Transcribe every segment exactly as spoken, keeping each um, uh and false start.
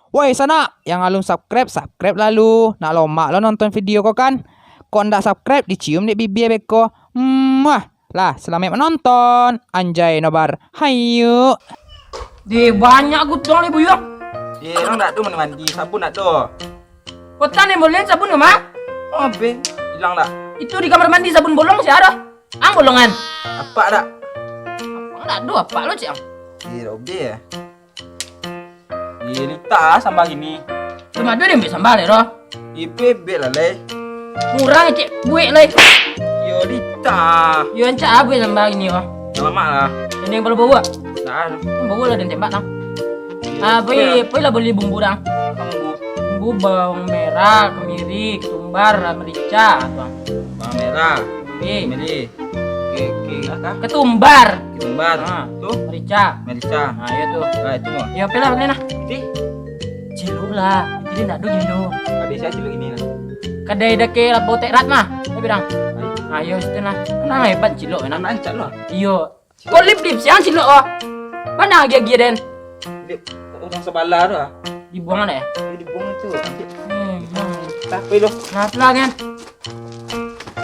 Woi sanak, yang alun subscribe, subscribe lalu. Nak lomak lo nonton video ko kan? Kok ndak subscribe, dicium dek bibia beko. Muah. Lah, salamaik manonton. Anjay nobar. Hayu. Deh, banyak gudang ni, Buyuang. Eh, orang ndak ado mandi-mandi, sabun ndak ado. Kota ni boleh sabun ke, Mak? Oh, be, hilang dak? Itu di kamar mandi sabun bolong sia ado. Ang bolongan. Apak dak? Apak dak ado, apak lo, Cik, ang. Eh, Robe ya. Di lita sambal gini. Cuma ado deh ambil sambal ya, Roh. Ipe bek lah, Lei. Murah, Cik, buek, Lei. Yo, lita. Yo, ancak abu sambal gini, Roh. Alamak lah. Ini yang kalau bawa. Nah, bawa lah dan tembak, tang. Ah, pai, pai lah beli bumbu, tang. Bumbu. Bumbu bawang merah, kemiri, ketumbar, merica, tuang. Bawang merah, kemiri. Oke, oke, apa? Ketumbar. Ketumbar. Ha. Tu? Merica. Merica. Ha, iyo tu. Nah, itu mah. Iyo, pilih, pilih nah. Di? Cilok lah. Jadi ndak ado gilo. Kadai sia cilok ini nah. Kadai dake Lapo Tekrat mah. Tapi dang. Ayo. Ayo situ nah. Nah, hebat cilok enak. Nah, cilok lah. Iyo. Kok lip-lip siang cilok oh. Mana agi-agi den? Lip orang sebelah tu ah. Dibuang deh. Dia dibuang tu. Hmm. Tapi lo. Nah, lah kan.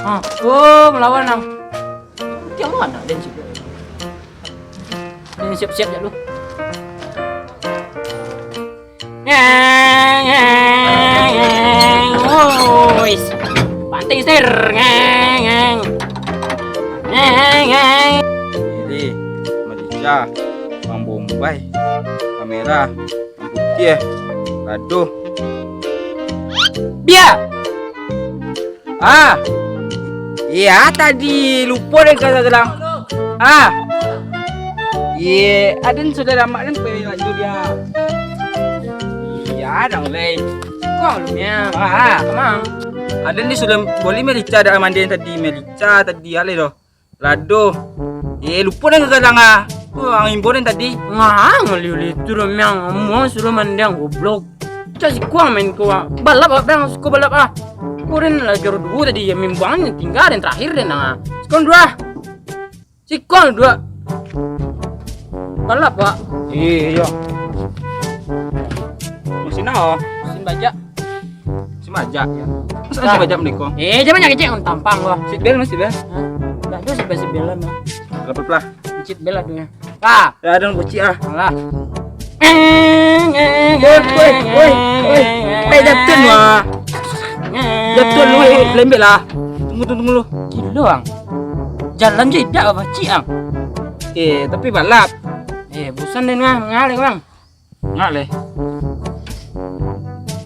Ha, oh, melawan nang. Tiang mana den siap. Den siap-siap jak lu. Ngeng, ngeng, ngeng, ngeng. Woi, panting sir. Ngeng, ngeng. Ngeng, ngeng. Jadi, merica, bawang bombay, merah, putiah, lado. Bia. Ah. Iya, tadi lupo den ka sadang. Ah. Iya, aden sudah lamak den pai lanjut dia. Iya, dang lei. Kau lu miang. Ah. Kemang. Aden ni sudah boli merica dak mandi tadi, merica tadi alai doh. Lado. Eh, lupo den kadang ah. Tu ang imbau den tadi. Ngang liu-liu tu doh miang. Amuang suruh mandiang goblok. Cak sikuang main ko ah. Balap ah, bang, siko balap ah. Kurin lah joro duo tadi, ya mimbang ni tingga den terakhir den ah. Sikuang duo ah. Sikuang duo. Balap, Pak. Iya, iya. Mesin apa? Mesin bajak. Mesin bajak. Iya. Masa mesin bajak menikung? Eh, jangan banyak kecek, tampang gua. Seat belt, mas, seat belt? Hah? Nggak ada seat belt, seat belt lah, Mas. Berapa pelah? Seat belt lah tu ya. Ah. Ya, ada kucing ah. Alah. Woi, woi, woi, woi. Eh, jatuh lu ah. Jatuh lu, eh, lembek lah. Tunggu, tunggu, tunggu lu. Gilo, ang. Jalan je idak apa, cik, ang. Eh, tapi balap. Eh, bosan deh, Bang. Ngalih, Bang. Ngalih.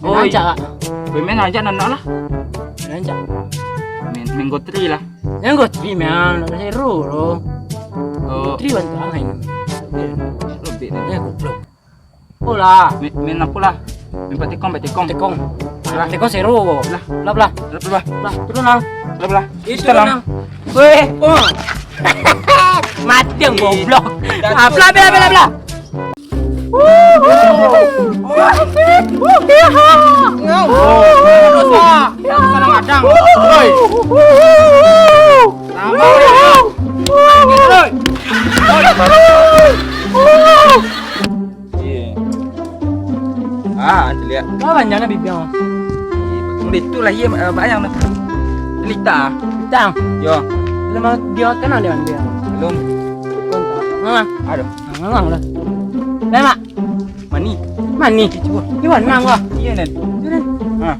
Main Oh, ancak, iya. Kak. Main aja, nak lah. Main ancak. Main, main gotri lah. Main gotri, main. Nak seru, lo. Oh. Gotri, bantu main. Lebih dah. Ya, goblok. Apolah. Main, main apolah. Main patikong, patikong. Patikong. Lah. Patikong seru. Lah. Lah, lah. Lah, lah. Lah, turun, lah. Lah, lah. Itu, Tenang. Tenang. Weh. Oh. Mati yang goblok. Dah, Apolah, turun. Apolah, apolah, apolah. Ngau. Dosa. Kadang-kadang. Woi. Lama, woi. Woi. Iya. Ah, nanti lihat. Lah panjangnya bibia. Mulai tu lah, iya, eh, bayang dah. Lita. Lita. Yo. Belum dia kan ada dia. Belum. Ngang. Aduh. Ngang lah. Dah, Mak. Mani. Mani. Cuba. Iwan nang wah. Iya, Nen. Iya, Nen. Ha.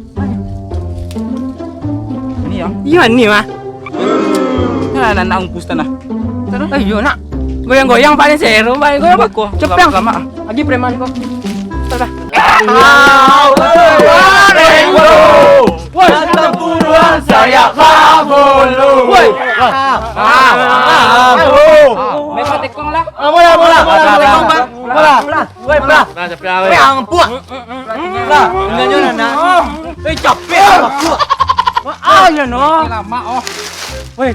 Ini yang. Iya, ni mah. Nah, nak, nak ungkus tanah. Tanah? Ayo, nak. Goyang-goyang paling seru, paling goyang. Cepet, lama, lama. Lagi preman kok. Dah, dah. Woi, datang buruan saya kabulu. Woi. Ah, ah, ah, ah. Memang tekong lah. Ah, bola, bola, bola, bola, bola. Bola. Woi, bola. Nah, capek lah, woi. Woi, ampuak. Lah, enggaknya lah, nak. Eh, capek lah, ampuak. Ah, ya, no. Lama, oh. Woi.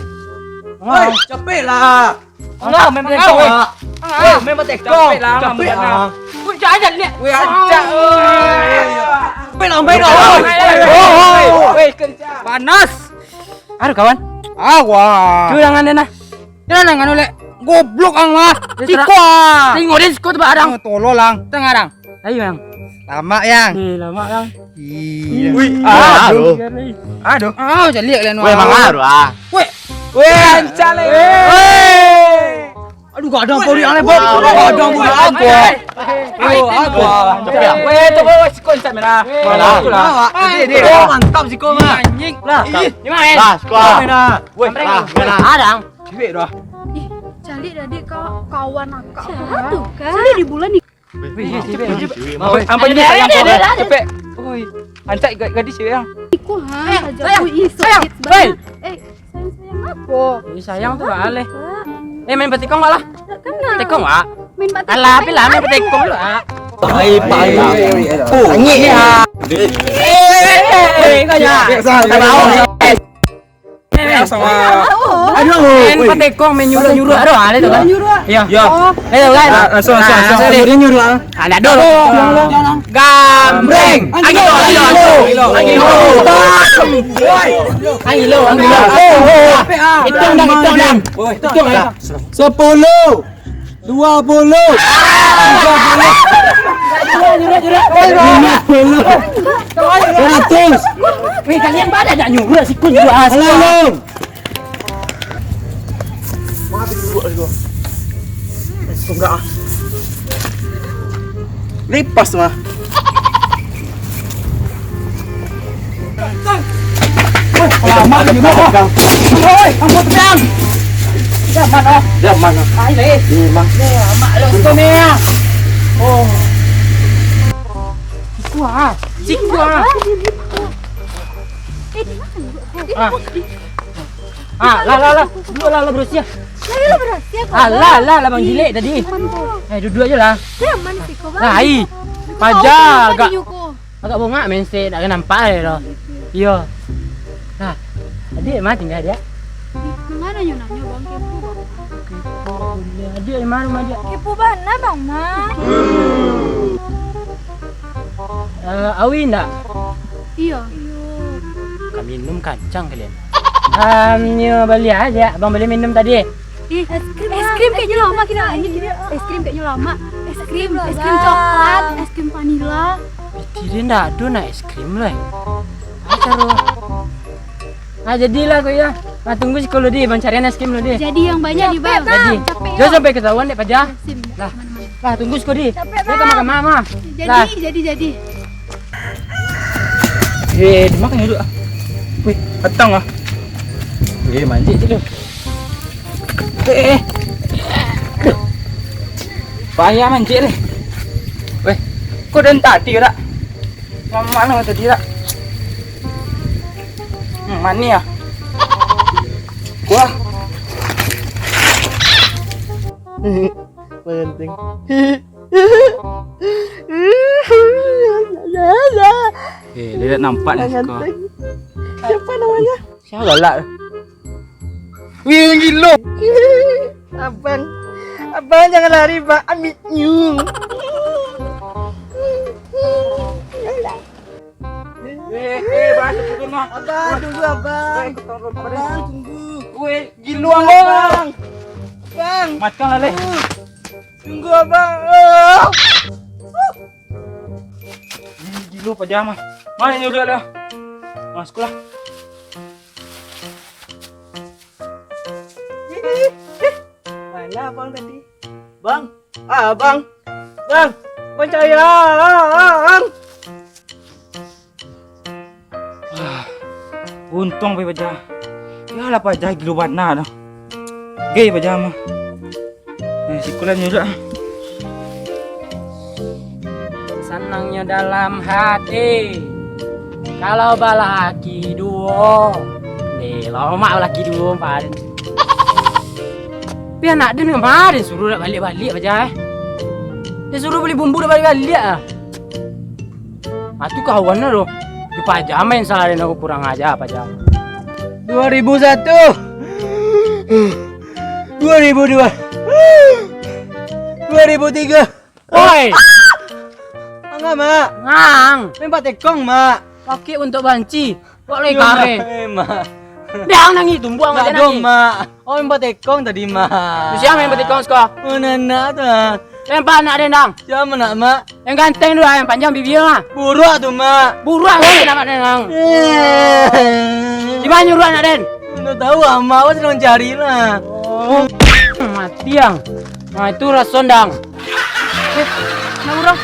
Woi, capek lah. Enggak, main tekong. Enggak. Woi, main tekong. Capek lah, capek lah. Woi, jangan lihat. Woi, acak, woi. Capek lah, main lah, woi. Woi, woi, woi. Woi, kencang. Panas. Aduh, kawan. Awak. Cuy, jangan deh, nah. Jangan, jangan, oleh. Goblok ang mah. Siko ah. Tengok deh, siko tu barang. Oh, tolol ang. Tengah, Ang. Ayo, Ang. Lamak, Yang. Eh, lamak, Yang. Iya. Wih, ah, aduh. Aduh. Ah, caliak kalian. Weh, emang aduh, ah. Weh. Weh, rancak lah. Weh. Aduh, gadang pori aneh, Bob. Gadang pori apa? Oh, apa? Weh, tu, weh, siko rancak merah. Merah. Itulah. Wah, ide, ide. Oh, mantap siko mah. Anjing. Lah. Ih, ni mah, eh. Lah, siko. Merah. Weh, merah, merah. Adang. Ciwek dah. Ih, caliak tadi ka-, kawan akak. Siapa tu, Kak? Caliak di bulan ni. Wih, wih, wih, wih. Wih, ampai dulu, sayang, sayang, sayang. Cepet. Oi, rancak ga-, gadis ciwek, Yang. Iko, ha, eh, aja sayang, aku, ih, sayang, sakit banget. Eh, sayang, sayang apa? Eh, sayang tu lah, leh. Eh, main batikong, Wak, lah. Kan lah. Batikong, Wak. Main batikong. Alah, api lah, main batikong dulu, Wak. Pai, pai. Oh, angin. Eh, eh, eh, kau jangan. Salah. Aduh. Main patekong, main nyuruh-nyuruh. Aduh, ada tu kan? Nyuruh. Iya. Iya. Oh. Ayo kan? Ah, langsung, langsung, nah, langsung. Langsung dia nyuruh, ah. Ada dulu. Gambreng. Angin lo, angin lo, angin lo. Angin lo, angin lo. Hitung dah, hitung dah. Hitung dah. Sepuluh. Dua puluh. Tiga puluh. Lima puluh. Seratus. Weh, kalian pada dak nyuruh sikun juga. Selalu. Enggak, ah. Lepas, mah. Woi, lama lagi, Bang. Woi, ampun, Bang. Zaman, oh. Zaman, oh. Ayo, eh. Iya, Bang. Iya, mak lu tu ni, ya. Oh. Sikua. Sikua. Ah. Ah, lah, lah, lah. Duduk lah, lah, bersiah. Lah, lah, bersiah, ah, lah, lah, lah, Bang Jilek tadi. Eh, duduk aja lah. Lah, ai. Paja agak, agak bongak main stek, tak nampak ai doh. Iyo. Nah, adik mah tinggal dia. Manga nyo nanyo, Bang, kepo, Bang. Kepo, adik di mana rumah dia? Kepo bana, Bang, mah. Eh, awi ndak? Iyo. Ka minum kancang kalian. Am, nyo bali aja, Bang bali minum tadi. Ih, es krim, es krim kayaknyo lama kita lagi. Es krim kayaknyo lama. Es krim, es krim coklat, es krim vanila. Pitih dia ndak ado nak es krim lah. Acar. Ah, jadilah kok ya. Ah, tunggu siko lu di, Bang carian es krim lu di. Jadi yang banyak nih, Bang. Jadi. Capek, Bang. Jangan sampai ketahuan dek paja. Lah. Lah, tunggu siko di. Capek, Bang. Dia kamar-kamar mah. Jadi, jadi, jadi. Eh, di mana duduk ah? Wih, datang ah. Eh, manjik je tu. Eh, eh. Aduh. Payah manjik ni. Weh, kok dari tadi dak? Mano tadi dak? Hmm, mani ah. Wah. Penting. Eh, dia dak nampak ni. Siapa namanya? Siapa galak? Wih, gilo. Abang, abang jangan lari, Bang. Ambil nyu. Eh, eh, Bang, tunggu, Bang. Abang, tunggu, Abang. Abang, tunggu. Weh, gilo, Abang. Bang. Makan lah, leh. Tunggu, Abang. Ah. Ih, gilo paja mah. Mano nyo duduak lah? Masuk lah. Mana abang tadi? Bang, ah, bang, bang, bang cahaya, bang. Ah, untuang pai paja. Iyolah paja gilo bana doh. Gai paja mah. Eh, sikulan nyo dak. Sanangnyo dalam hati. Kalau balaki duo. Deh, lomak balaki duo, paden. Tapi anak den kamarin suruh dak baliak-baliak paja, eh. Dia suruh beli bumbu dak baliak-baliak ah. Ah, tu kawan lah tu. Di paja main salah den, aku kurang aja paja. Dua ribu satu. Dua ribu dua. Dua ribu tiga. Oi. Angah, Mak. Ngang. Main patekong, Mak. Pakai untuk banci. Kok lai kare. Eh, Mak. Dang nangis, tumbuang aja nangis. Mak. Oh, main patekong tadi, Mak. Siang main patekong siko. Oh, nana tu, ah. Lempar anak den, dang. Siapa nak, Mak? Yang ganteng tu lah, yang panjang bibia lah. Buruak tu, Mak. Buruak tu nama den, dang. Eh. Di mana nyuruh anak den? Mana tahu, ah, Mak. Awak sedang cari lah. Oh, mati, dang. Nah, itu rason, dang. Eh, nak urang.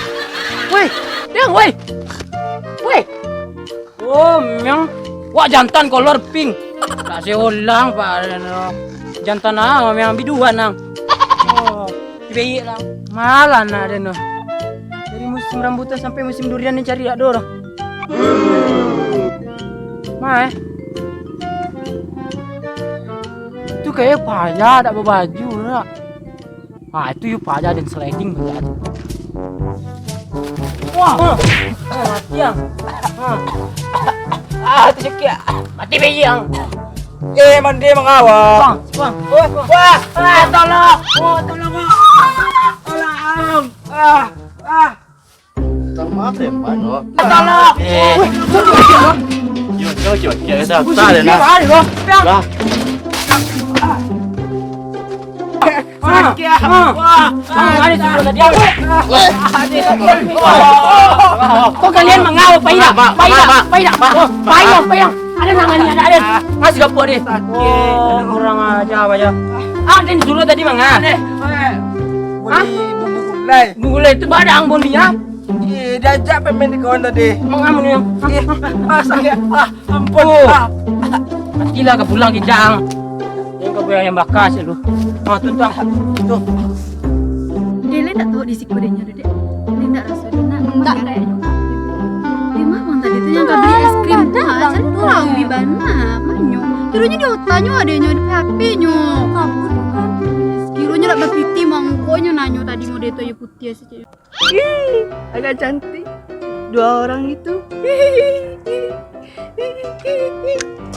Weh, dang, weh. Weh. Oh, memang wak jantan kolor pink. Tak seolah, Pak. Jantan ah, memang biduan, nang. Oh, beyek lah. Malah nak den tu. Dari musim rambutan sampai musim durian ni cari tak ada orang. Mah, eh. Tu kayak payah tak berbaju nak. Ah, itu yuk payah dan sliding betul. Wah, ah, mati ah. Ah. Ah, itu sakit. Mati beyek. Eh, mandi mangawa. Bang, bang. Wah, wah, wah, tolong. Oh, tolong, bang. Tolong. Ah, ah. Minta maaf ya, Pak, yo. Tolong. Eh. Weh, tolong. Yo, yo, yo, yo, dah, dah, dah, dah. Lah. Ah, ah. Wah, wah, ada suruh tadi. Kok kalian mengawa, Pak Ida? Pak Ida, Pak Ida. Oh, Pak Ida, Pak Ida. Ada namanya, ada, ada. Ngasih dapur deh. Oh, kurang ajar, Pak Ida. Ah, den suruh tadi manga. Hah? Bumbu gulai. Bumbu gulai itu badang bolinya. Eh, diajak pemain di kawan tadi. Mengamun ya. Eh, ah, sakit. Ah, ampun. Oh. Ah. Matilah ka pulang kijang. Yang kau yang bakas tu. Ah, tu, tu. Tu. Dia lain tak tahu di siku dia nyo, Dek. Dia tak rasa dia nak. Enggak. Dia mah bang tadi tu yang kau beli es krim tu, ah, macam tu lah, ubi bana, manyo. Kiranya di otaknyo adanya di H P-nyo. Kabur kan. Kiranya nak berpiti mangkonyo nanyo tadi model tu aja putih saja. Ih, agak cantik. Dua orang itu.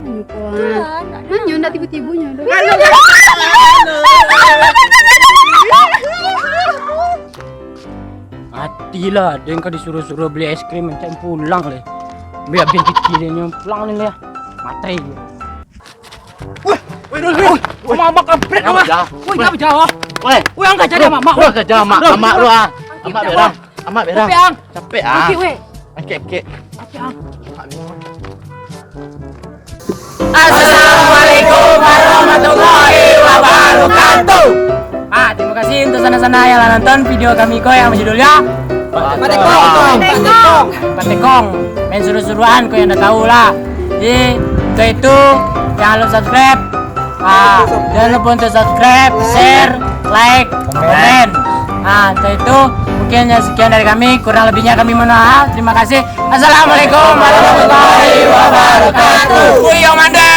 Manyo kau, ah. Manyo ndak tiba-tiba nyo. Matilah, den ka disuruh-suruh beli es krim, macam pulang leh. Biar bin pikir dia nyo pulang ni leh. Matai. Weh, weh, weh, weh. Amak, amak kampret, amak. Weh, dah. Weh, dah bejawah. Weh. Weh, angkat jari amak, amak. Weh, kerja amak, amak lu, ah. Amak berah. Amak berah. Capek, ang. Capek, ah. Angkat, weh. Angkat, angkat. Angkat, ang. Assalamualaikum warahmatullahi wabarakatuh. Ah, terima kasih untuk sana-sana yang lah nonton video kami ko yang berjudulnya Patekong. Patekong. Main suruh-suruhan ko yang dah tahu lah. Jadi, untuk itu, jangan lupa subscribe. Ah, jangan lupa untuk subscribe, share, like, komen. Ah, untuk itu, mungkin ya sekian dari kami. Kurang lebihnya kami mohon maaf. Terima kasih. Assalamualaikum warahmatullahi wabarakatuh. Kuyo Manda.